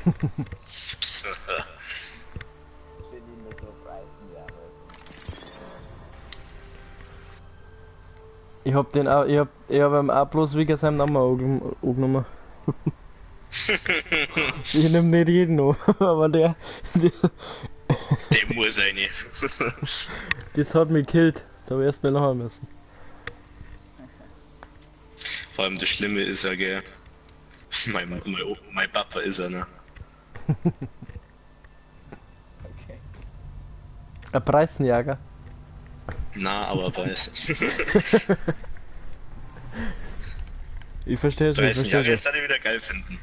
Steht immer so Preisenjahre. Ich hab den auch, ich hab ihn auch bloß wegen seinem Namen angenommen. Ich nehm nicht jeden an, aber der Der muss eine. das hat mich gekillt. Da hab ich erst mal lachen müssen. Vor allem das Schlimme ist ja, gell. Mein Papa ist einer. Okay. Ein Preisenjager. Na, aber weiß. Ich verstehe schon, ich verstehe Preisenjager, schon. das soll ich wieder geil finden.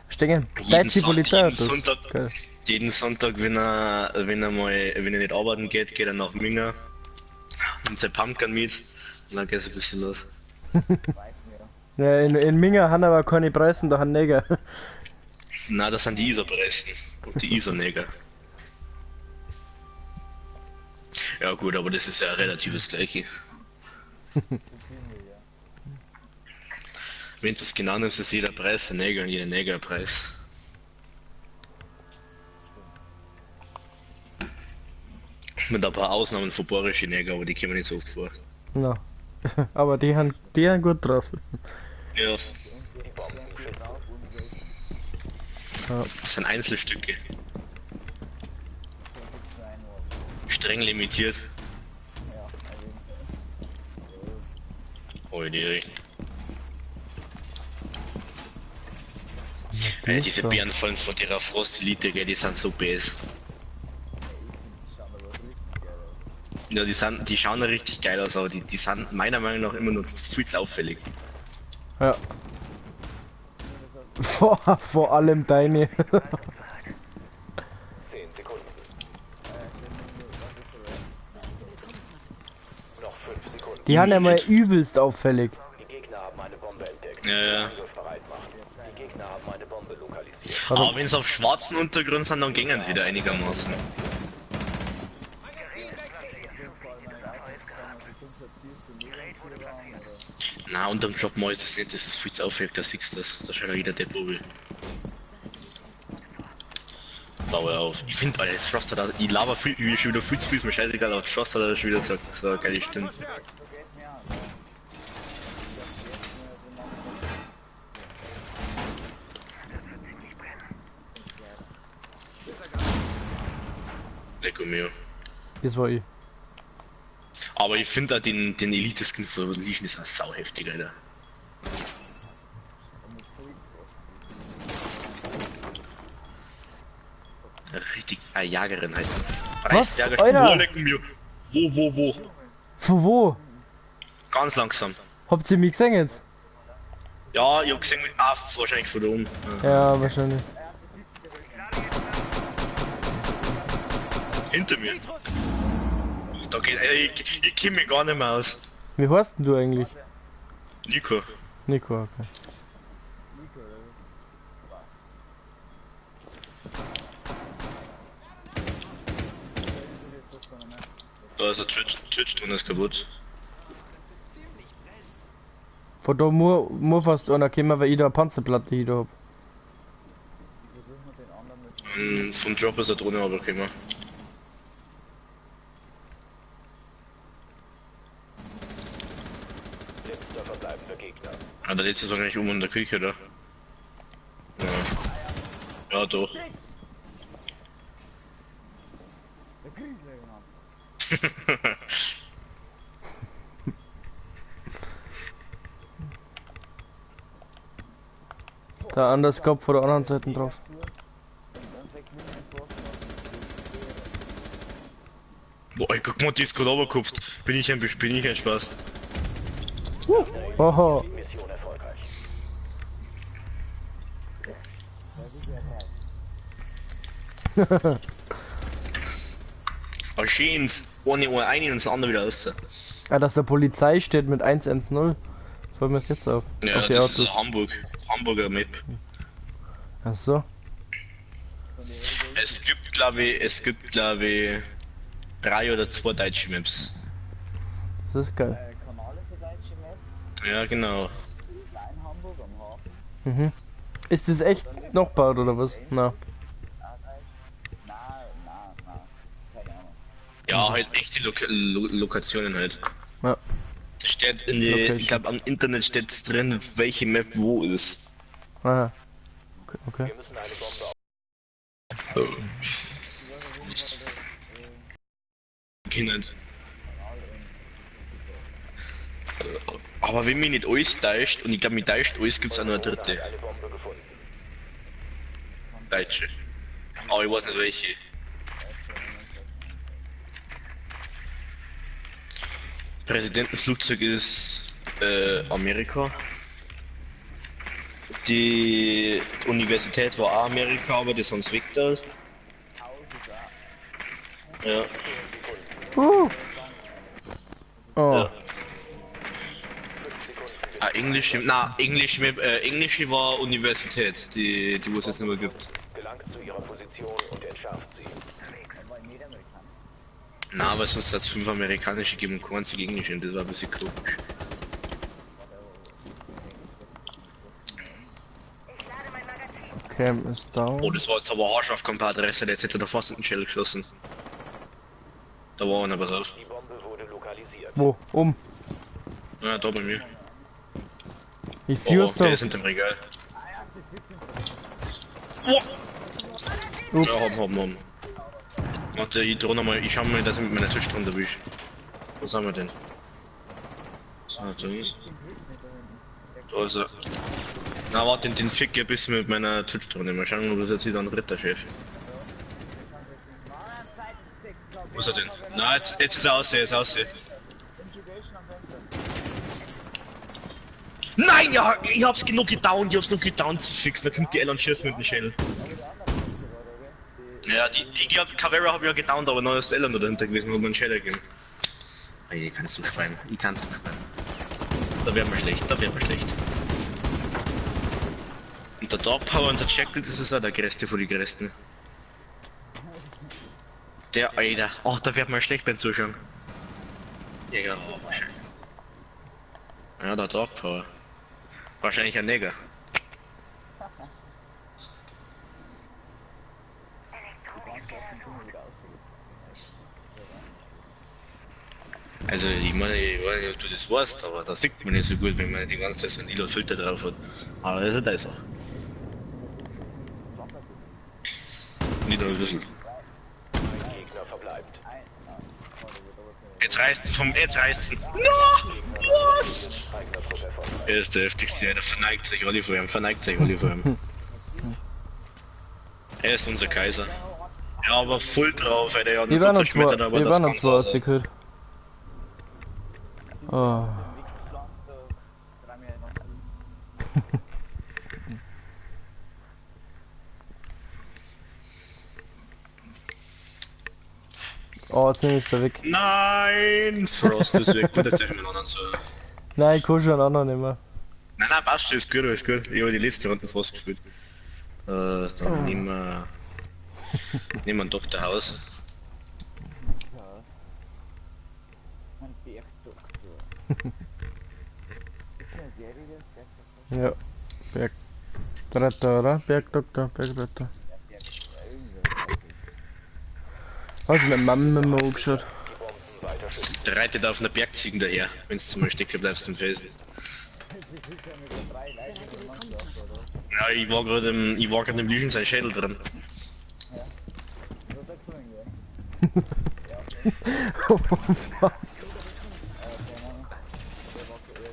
Stehen Jeden, deutsche Son jeden Polizeiautos. Sonntag, Geil. jeden Sonntag, wenn er nicht arbeiten geht, geht er nach Minga, nimmt sein Pumpgun mit und dann geht's ein bisschen los. Weiß mir. Ja, in Minga haben aber keine Preisen, da haben Neger. Na, das sind die Isar-Preisen und die Isar-Neger. Ja gut, aber das ist ja relativ das Gleiche. So ziemlich, ja. Wenn du es genau nimmst, ist jeder Preis ein Neger und jeder Neger ein Preis. Mit ein paar Ausnahmen von bayerischen Neger, aber die kommen nicht so oft vor. Na. Aber die haben gut drauf. Ja, Und die haben gut drauf und so. Ja. das sind Einzelstücke. Da gibt's nur einen Ort. Streng limitiert. Ja, auf jeden Fall. So. Oh, die, Was ist denn das diese da? Bären fallen von der Frost-Elite, gell, die sind so bäs. Ja, ich finde, die schauen aber richtig geil aus. Ja, die schauen ja richtig geil aus, aber die sind meiner Meinung nach immer noch viel zu auffällig. Ja. Nur das hat so Vor allem deine. 10 Sekunden. Was ist so Rest? Nein. Noch 5 Sekunden. Die haben Ich ja mal nicht. übelst auffällig. Die Gegner haben eine Bombe entdeckt. Ja, ja. Angriff bereit machen. Die Gegner haben eine Bombe lokalisiert. Warte, Aber wenn sie auf schwarzen Untergrund sind, dann gingen sie wieder einigermaßen. Ich bin vor allem nicht aufgefallen, also du platzierst du nur im Türraum oder. Na, unterm Drop mal ist das nicht, das ist viel zu auffällig, da siehst du das. Da schaut ja jeder Depp oben. Dauer auf. Ich finde, Alter, Frost hat ich laber viel, ich schon wieder viel zu viel, ist mir scheißegal, aber Frost hat er schon wieder gesagt, so eine geile Stimme. So geht mir auch, ja. Ich hab's jetzt nur so manchmal so. Find's leider. Lecco mio. das war ich. Aber ich finde auch den Elite-Skin von Legion ist auch sau heftig, Alter. Und mit Full Frost. Richtig, eine Jagerin halt. Was? Preisjager, wo, Alter? lecco mio. Wo? Von wo? Ganz langsam. Habt ihr mich gesehen jetzt? Ja, ich hab gesehen, ah, wahrscheinlich von da oben. Ja. Ja, wahrscheinlich. Er hat sich fix gerückt. Hinter mir. Da geht, ey, ich kenn mich gar nicht mehr aus. Wie heißt denn du eigentlich? Warte, Nico. Nico, okay. Nico, oder was? Passt. Ja, ich will jetzt doch keiner mehr. Da ist ein Twitch drin, ist kaputt. Von da muss fast einer kommen, weil ich da eine Panzerplatte hier hab. Ich versuche mal den anderen mit dem. Vom Drop ist er drinnen, aber gekommen. Letzter verbleibender Gegner. Ah, der letzte ist wahrscheinlich oben in der Küche, oder? Ja. Ja, doch. Six! Der Küchler, Mann. Der andere Kopf von der anderen Seite Mega drauf. zu. Und dann sagt mir ein Frost noch. Boah, ey, guck mal, die ist gerade runtergekupft. Bin ich ein Spaß. Oho. Mission erfolgreich. Das ist ja Preis. Ah, schön's. Eine Uhr ein und das andere wieder raus. Ah, dass da Polizei steht mit 110. Fällt mir das jetzt auf. Ja, Auf die das ist Autos. Hamburg. Hamburger Map. Ach so. Von der Helga Es gibt, glaube ich, drei oder zwei deutsche Maps. Das ist geil. Kanal ist eine deutsche Map. Ja, genau. Klein Hamburg am Hafen. Mhm. Ist das echt noch gebaut oder was? Na. Auch reich. Nein, nein, nein. Keine Ahnung. Ja, halt echte Lokationen halt. Ja. Das steht in die, Location. ich glaube am Internet steht drin, welche Map wo ist. Aha. Okay, okay. Wir müssen eine Bombe Nicht. Kinder. Aber wenn mich nicht alles täuscht, und ich glaube mich täuscht alles, gibt's auch noch eine Drohne dritte. hat eine Bombe gefunden. Deutsche. Aber ich weiß nicht welche. Präsidentenflugzeug ist Amerika. Die Universität war auch Amerika, aber das haben sie weg da. Haus ist auch. Ja. Oh. Ja. Ah, englische, na, englische, englische war Universität, die wo es jetzt nicht mehr gibt. Gelangt zu ihrer Position und entschärft sie. Aber nicht Amerikaner. Na, aber sonst hat es 5 amerikanische gegeben und kein einzig englische und das war ein bisschen komisch. Cam ist down. Oh, das war jetzt aber haarscharf Kompadresse, der jetzt hätte da fast in den Schädel geschossen. Da war einer, pass auf. Die Bombe wurde lokalisiert. Wo? Um. Ja, da bei mir. Ich Oh, fuse der da. ist hinterm Regal. Ups. Ja, haben. Warte, ich drohe nochmal, ich schau mal, dass ich mit meiner Tisch drunter wisch. Was haben wir denn? So, da. Da ist er. Na, warte, den fick ich ein bisschen mit meiner Twitch-Drohne. Mal schauen, ob das jetzt wieder ein Ritterchef. Wo ist er denn? Na, jetzt ist er aussehen, jetzt aussehen. Integration am Fenster. Nein, ja, ich hab's genug gedownt, ich hab's noch gedownt zu fixen. Da kommt die Elon Schiff mit dem Schädel. Ja, die Cavera hab ich ja gedownt, aber noch ist Elon da dahinter gewesen und hat mir einen Schädel gegeben. Ey, ich kann's so schreien, ich kann's so schreien. Da werden wir schlecht, da werden wir schlecht. Und der Dark Power und der Jackal, das ist auch der größte von den größten. Der Alter, oh, da wird man schlecht beim Zuschauen. Ja, ja, ja, der Dark Power. Wahrscheinlich ein Neger. Also ich meine, ich weiß nicht, ob du das weißt, aber da sieht man nicht so gut, wenn man die ganze Zeit so einen lila Filter drauf hat. Aber das ist halt das auch. Nicht nur ein bisschen. Ein Gegner verbleibt. Jetzt reißt's vom. Jetzt reißt's. No! Was? Eigener Trupp erfolgreich. Er ist der heftigste, der verneigt sich alle vor ihm, verneigt sich alle vor ihm. Er ist unser Kaiser. Ja, aber voll drauf, Alter. Er hat Wir uns waren so noch zwei, zerschmettert, aber wir das waren noch kann zwei so sein. ausgehört. Oh. Weggeschlagen, da drei mir noch. Oh, jetzt nehme ich da weg. Nein! Frost ist weg. Gut, jetzt helfen wir einen anderen so. Nein, ich kann schon einen anderen nehmen. Nein, nein, passt schon, ist gut, ist gut. Ich habe die letzte Runde fast gespielt. Dann nehmen wir. Nehmen wir einen Dr. House. Ein Bergdoktor. Ist eine Serie, der Bergdoktor? Ja. Bergretter, oder? Bergdoktor, Bergretter. Hast du mit Mama immer angeschaut? Die Bomben weiter schützen. Der reitet auf einer Bergziegen daher, wenn du mal stecken bleibst im Felsen. Ja, ich war gerade im Lügen sein Schädel drin. Was sagst du denn, gell?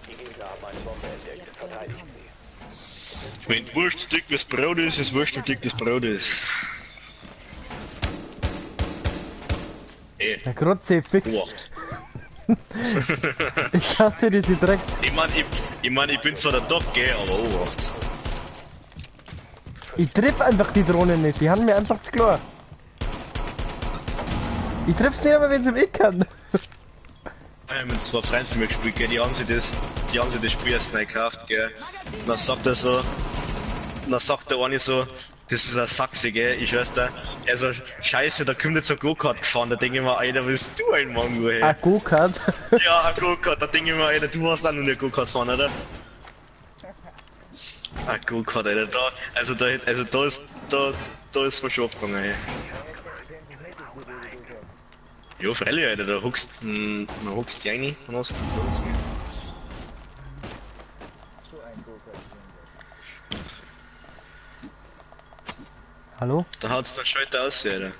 Die Gegner haben eine Bombe entdeckt. Verteidigt sie. Wenn die Wurst dick wie das Brot ist, ist Wurst wie dick das Brot ist. Ey, Der Grotze fix. Obacht. Ich hasse diese Drecks. Ich mein, ich bin zwar der Top, gell, aber Obacht. Ich triff einfach die Drohne nicht, die haben mir einfach zu klar. Ich triff's nicht, aber wenn sie im Eck kann. Ich hab mit zwei Freunden von mir gespielt, gell, die haben sich das Spiel erst neu gekauft, gell. Und dann sagt er so, dann sagt der eine so, Das ist ein Sachse, gell? Ich weiß da. Also, scheiße, da kommt jetzt ein Go-Kart gefahren, da denke ich mir, Alter, bist du ein Mongo, ey. Ein Go-Kart? Ja, ein Go-Kart, da denke ich mir, Alter, du hast auch noch nicht Go-Kart fahren, oder? Ein Go-Kart, Alter, da, also da, also da ist, da ist was schon abgegangen, ey. Ja, freilich, Alter, da huckst, da huckst du rein und was. So ein Go-Kart. Hallo? Da haut's dann Schalter aus, Alter.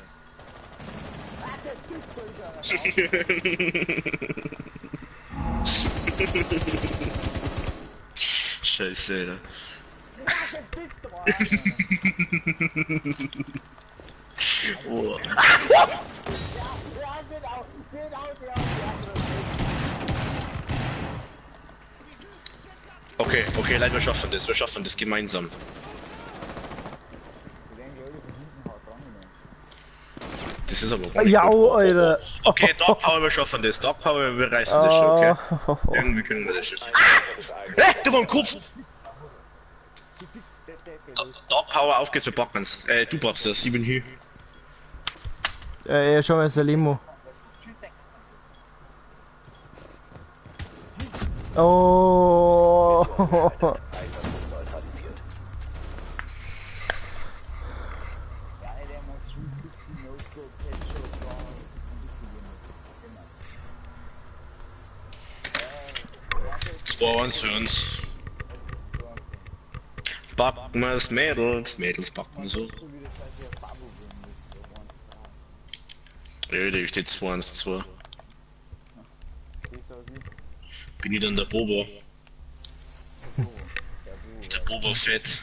Scheiße, Alter. Oh. Okay, okay, Leute, wir schaffen das gemeinsam. Das ist aber gar nicht Ja, gut. Alter. Okay, Dark Power, wir schaffen das. Dark Power, wir reißen das schon, okay? Irgendwie können wir das schon. Ah! Du war im Kopf! Dark Power, auf geht's, wir packen's. Du packst das, ich bin hier. Ja, schau mal, ist der Limo. Oh. Der muss 360 No-Scope, Headshot, und ich probieren muss. Genau. 2-1 für uns. Backen wir's Mädels, Mädels backen so. Ja, da steht 2-1-2. Bin ich dann der Bobo? Der Bobo Fett.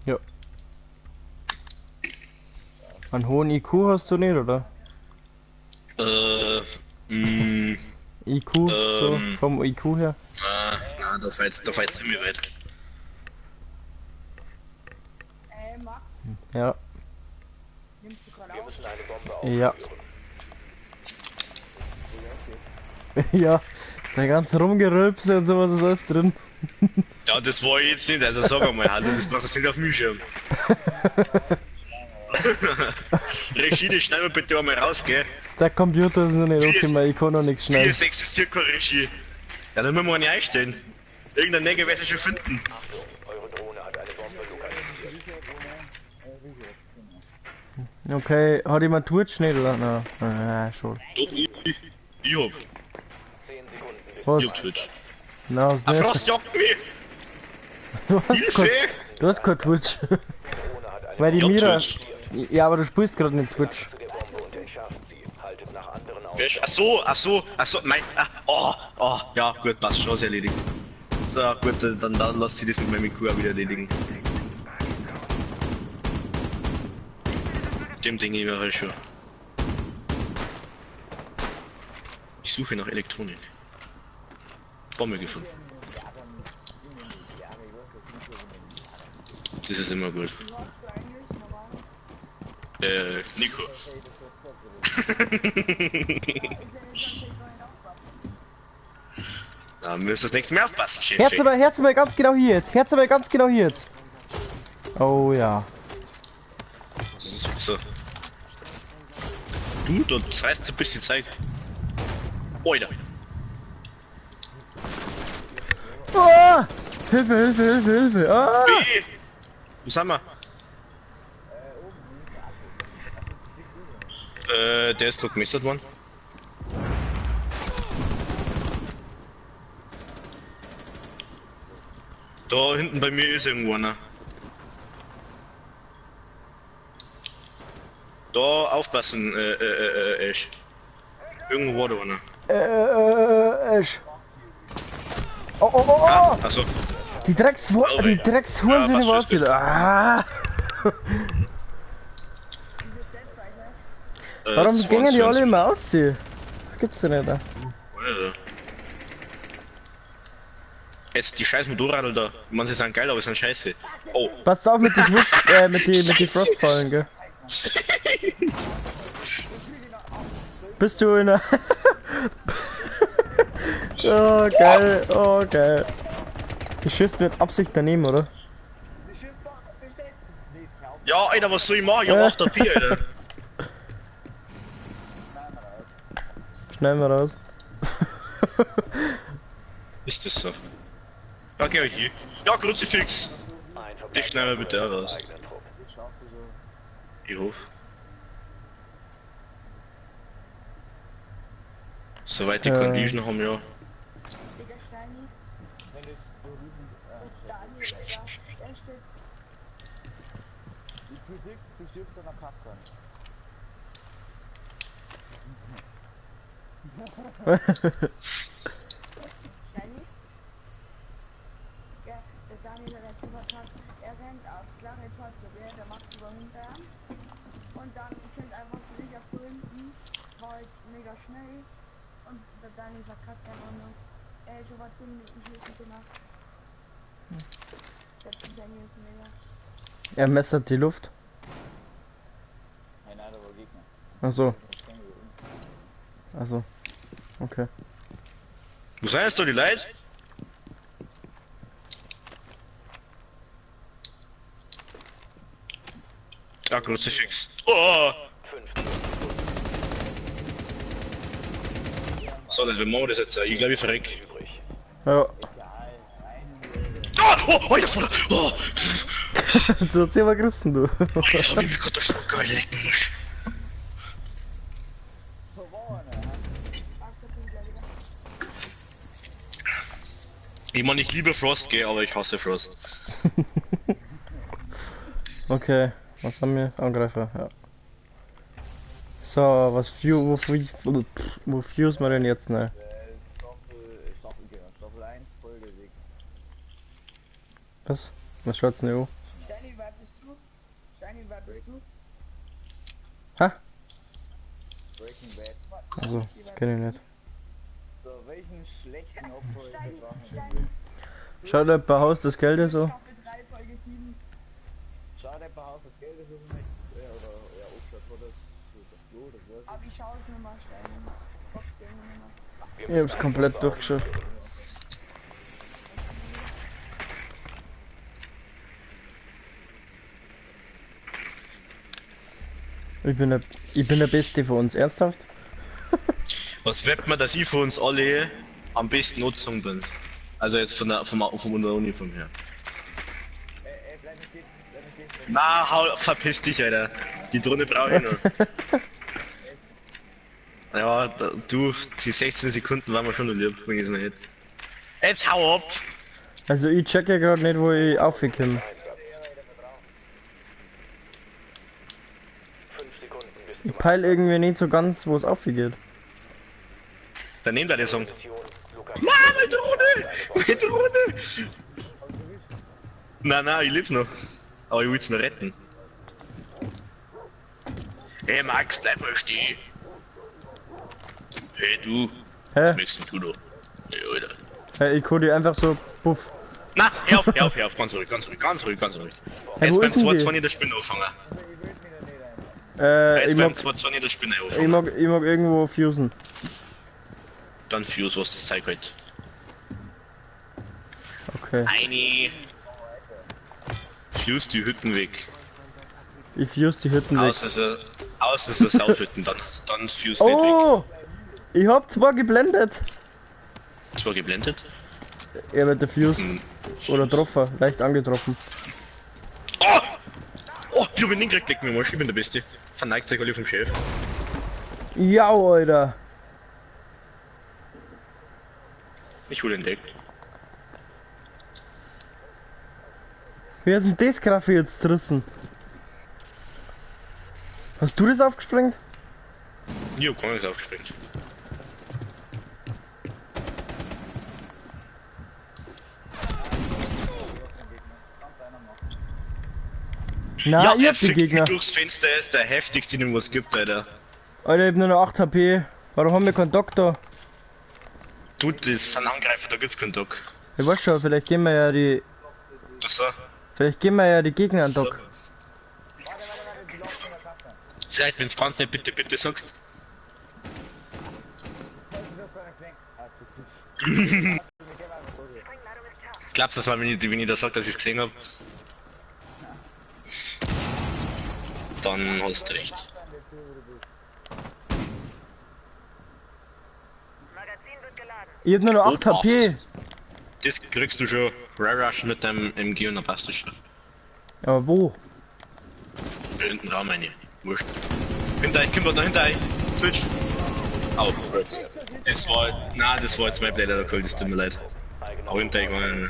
Ja. Einen hohen IQ hast du nicht, oder? IQ, so, vom IQ her? Na, da fällt's ziemlich weit. Max? Ja. Nimmst du gerade Wir auf? müssen eine Bombe Ja. aufspüren. Ja, der ganze Rumgerülpse und sowas ist alles drin. Ja, das war ich jetzt nicht, also sag einmal, hallo, das passt jetzt nicht auf mich schon. Regie, das schneiden wir bitte einmal raus, gell? Der Computer ist noch nicht okay, ich kann noch nichts schneiden. Es existiert keine Regie. Ja, dann müssen wir eine einstellen. Irgendein Neger wird sich schon finden. Achtung, eure Drohne hat eine Bombe lokalisiert. Okay, hat jemand Twitch nicht, oder? Nein, nein, schon. Doch, ich hab. 10 Sekunden bis Was? Ich hab Twitch. Nein, hast Ah, nicht. Frost jagt mich! Du hast Hilfe! du hast kein Twitch. Drohne hat eine Weil die Ich hab Mira. Twitch. Ja, aber du spielst gerade nicht Twitch. zu der Bombe und entschärft sie. Haltet nach anderen Ach so, ach so, ach so, nein, ah, oh, oh, ja, gut, passt schon, ist erledigt. So, gut, dann lass sie das mit meinem IQ auch wieder erledigen. Dem Ding ich halt schon. Ich suche nach Elektronik. Bombe gefunden. Das ist immer gut. Nico. Da müsst ihr das nächste Mal aufpassen, Chef. Herz aber ganz genau hier jetzt. Herz aber ganz genau hier jetzt. Oh ja. Das ist so. Du, da reißt ein bisschen Zeit. Oida. Oh! Hilfe, Hilfe, Hilfe, Hilfe. Ah! B. Wo sind wir? Der ist gerade gemessert worden. Da hinten bei mir ist irgendwo einer. Da aufpassen, Ash. Irgendwo war da einer. Ash. Oh, oh, oh, oh! Ah, achso. Die Dreckshuren sind was wieder. Ah! Warum gingen die alle immer aus hier? Das gibt's ja nicht da. Jetzt die scheiß Motorradl da. Manche sind geil, aber sind scheiße. Oh. Passt auf mit die Switch, mit die Frostfallen, gell? Bist du in der... Oh, geil, oh, geil. Du schießt mit Absicht daneben, oder? Ja, Alter, was soll ich machen? Ich hab 8 AP, Alter. Schneiden wir raus. Ist das so? Ja, geh hier. Ja, Kruzifix! Das schneiden wir bitte auch raus. Ich hoffe. Soweit die Condition haben, ja. Digga, Steini. Der Daniel, Alter. Der steht. Ich predict, du stirbst an der Kapkan. Steini? Ja, der Daniel hat jetzt verkackt. Er rennt aufs lange Tor zu, gell? Der macht sogar hinterher. Und dann kommt einfach der Digga von hinten. War halt mega schnell. Und der Daniel verkackt einfach nur. Er hat schon vor 10 Minuten schießen gemacht. Der Daniel ist mega. Er messert die Luft. Nein, nein, da war Gegner. Ach so. Also. Okay. Wo sind jetzt da die Leute? Ja, Kruzifix. Oh! So, das wir machen das jetzt. Ich glaube, ich verreck. Ja. Ah! Oh, oh, ja, oh! So erzähl mal gerissen, du. Ich hab mich gerade erschrocken, Alter, leck mich. Was, der kommt gleich wieder. Ich meine, ich liebe Frost, gell, aber ich hasse Frost. Okay, was haben wir? Angreifer, ja. So, was wo fuse wir denn jetzt, ne? Staffel 1, Folge 6. Was? Was schaut's denn an? Steini, wer bist du? Steini, wer bist du? Ha? Breaking Bad. Also, kenn ich nicht. So, welchen schlechten Opfer ist der Steini, Drache? Steini. Schaut bei Haus des Geldes so? Staffel 3, Folge 7. Schaut etwa Haus des Geldes so nicht. Ja, oder ja, angeschaut hat das. So, das Klo, das weiß ich. Aber ich schau es nicht mehr, Steini. Bockt's irgendwie nicht mehr. Ich hab's komplett durchgeschaut. Ich bin der Beste von uns, ernsthaft? Was wett man, dass ich von uns alle am besten Nutzung bin? Also jetzt von der vom der Uniform her. Ey, bleib nicht stehen, bleib nicht stehen. Na, hau, verpiss dich, Alter. Die Drohne brauche ich noch. Ja, da, du, die 16 Sekunden waren mir schon lieb, wenn ich's nicht. Jetzt hau ab! Also ich check ja gerade nicht, wo ich aufkomme. Ich peil irgendwie nicht so ganz, wo es aufgeht. Dann nehmt er den Song. Na, meine Drohne! Meine Drohne! Na, na, ich leb's noch. Aber ich will's noch retten. Hey Max, bleib mal stehen. Hey du. Hä? Was möchtest denn du da? Hey, Alter. Hey, ich hol die einfach so, puff. Na, hör auf, hör auf, hör auf, ganz ruhig, ganz ruhig, ganz ruhig, ganz ruhig. Hey, Jetzt wo beim ist denn die? 2-2 der Spinne anfangen. Ich Jetzt beim mag, 2-2 der Spinne ich anfangen. mag irgendwo fusen. Dann fuse, was das Zeug halt. Okay. Eine. Fuse die Hütten weg. Ich fuse die Hütten weg. Außer es ist Saufhütten, dann fuse nicht weg. Oh! Ich hab zwar geblendet. Zwar geblendet. Er mit der Fuse. Hm. Oder getroffen, leicht angetroffen. Oh! Oh, ich hab ihn hingekriegt, leck mir mal, ich bin der Beste. Verneigt sich alle vom Chef. Ja, Alter. Ich hol den Deck. Wer hat denn das Graffe jetzt gerissen? Hast du das aufgesprengt? Ich hab gar nichts aufgesprengt. Na, ja, ich er hab die fickt Gegner. mich durchs Fenster, er ist der heftigste, den was gibt, Alter. Alter, ich hab nur noch 8 HP. Warum haben wir keinen Doktor? Du, das sind Angreifer, da gibt's keinen Doc. Ich weiß schon, vielleicht geben wir ja die. Das so. Vielleicht geben wir ja die Gegner einen Doc. Vielleicht, wenn's ganz nicht bitte, bitte sagst. Wir gehen einfach durch. Glaubst du das mal, wenn ich das sag, dass ich es gesehen hab? Dann hast du recht. An der Tür, wo du bist. Ich hab nur noch 8 Obacht. HP. Das kriegst du schon. Rare Rush mit deinem MG und dann passt das schon. Ja, aber wo? Hinten Raum meine. Wurscht. Hinter euch, Kimber, noch hinter euch. Twitch. Au. Das war. Na, das war jetzt mein Blöder, der das tut mir leid. Eigener Aber hinter euch war einer. Ja,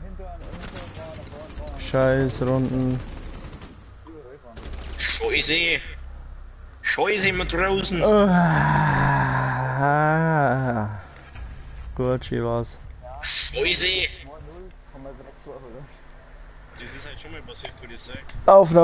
hinter und hinter und vorne, vorne, vorne. Scheiß Runden. Überall fahren. Scheiße! Scheiße, Matrosen! Ah. Gut, schön war's. Scheiße! 9-0, 0,32, oder? Das ist halt schon mal passiert, kann ich sagen. Aufnahme.